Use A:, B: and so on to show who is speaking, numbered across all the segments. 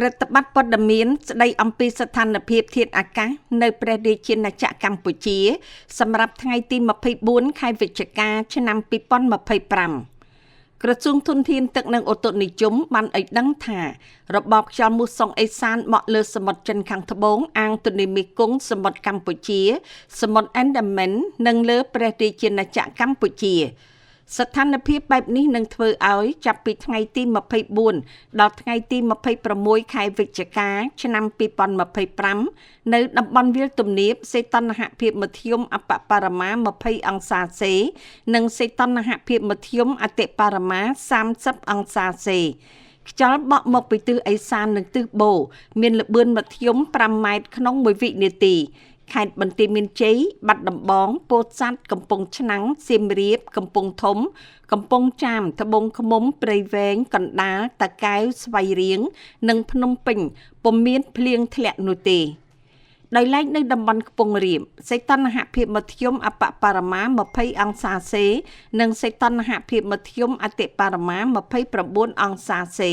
A: ព្រឹត្តិបត្រព័ត៌មានស្ដីអំពីស្ថានភាពធាតុអាកាសនៅព្រះរាជាណាចក្រកម្ពុជា សម្រាប់ថ្ងៃទី24ខែវិច្ឆិកាឆ្នាំ2025ក្រសួងធនធានទឹកនិងឧតុនិយមបានឲ្យដឹងថារបបខ្យល់មូសុងអេសានបក់លើសមុទ្រចិនខាងត្បូងអាងទន្លេមេគង្គសមុទ្រកម្ពុជា សមុទ្រអាន់ដាមែននិងលើព្រះរាជាណាចក្រកម្ពុជាស្ថានភាពបែបនេះនឹងធ្វើឲ្យចាប់ពីថ្ងៃទី24ដល់ថ្ងៃទី26ខែវិច្ឆិកាឆ្នាំ2025នៅតំបន់វាលទំនាបសីតុណ្ហភាពមធ្យមអប្បបរមា20អង្សាសេ និងសីតុណ្ហភាពមធ្យមអតិបរមា30អង្សាសេខ្យល់បក់មកពីទិសឦសាននិងទិសបូរមានល្បឿនមធ្យម5ម៉ែត្រក្នុង1វិនាទីខេត្តបន្ទាយមានជ័យបាត់ដំបងពោធិ៍សាត់កំពង់ឆ្នាំងសៀមរាបកំពង់ធំ កំពង់ចាមត្បូងឃ្មុំព្រៃវែងកណ្ដាលតាកែវស្វាយរៀងនិងភ្នំពេញពុំមានភ្លៀងធ្លាក់នោះទេដោយឡែកនៅតំបន់ខ្ពង់រាបសីតុណ្ហភាពមធ្យមអប្បបរមា20អង្សាសេ និងសីតុណ្ហភាពមធ្យមអតិបរមា29អង្សាសេ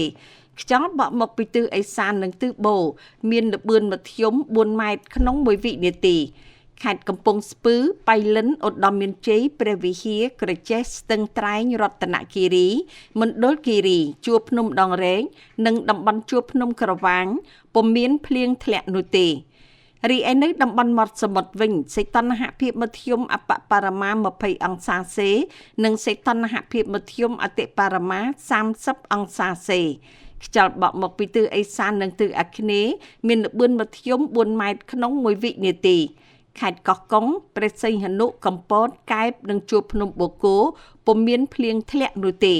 A: ខ្យល់បក់មកពីទិសឦសាននិងទិសបូរមានល្បឿនមធ្យម4ម៉ែត្រក្នុង1វិនាទីខេត្តកំពង់ស្ពឺបៃលិនឧត្តរមានជ័យព្រះវិហារក្រចេះស្ទឹងត្រែងរតនគិរីមណ្ឌលគិរីជួរភ្នំដងរែកនិងតំបន់ជួរភ្នំក្រវាញពុំមានភ្លៀងធ្លាក់នោះទេរីឯនៅតំបន់មាត់សមុទ្រវិញសីតុណ្ហភាពមធ្យមអប្បបរមា20អង្សាសេ និងសីតុណ្ហភាពមធ្យមអតិបរមា30អង្សាសេខ្យល់បក់មកពីទិសឦសាននិងទិសអាគ្នេយ៍មានល្បឿនមធ្យម4ម៉ែត្រក្នុង1វិនាទីខេត្តកោះកុងព្រះសីហនុកំពតកែបនិងជួរភ្នំបូកគោពុំមានភ្លៀងធ្លាក់នោះទេ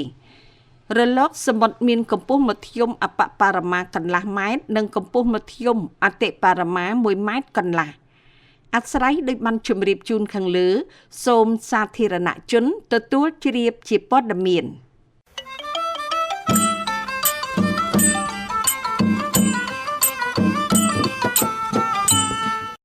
A: រលកសមុទ្រមានកម្ពស់មធ្យមអប្បបរមាកន្លះម៉ែត្រនិងកម្ពស់មធ្យមអតិបរមា1ម៉ែត្រកន្លះអាស្រ័យដោយបានជម្រាបជូនខាងលើសូមសាធារណជនទទួលជ្រាបជាព័ត៌មាន។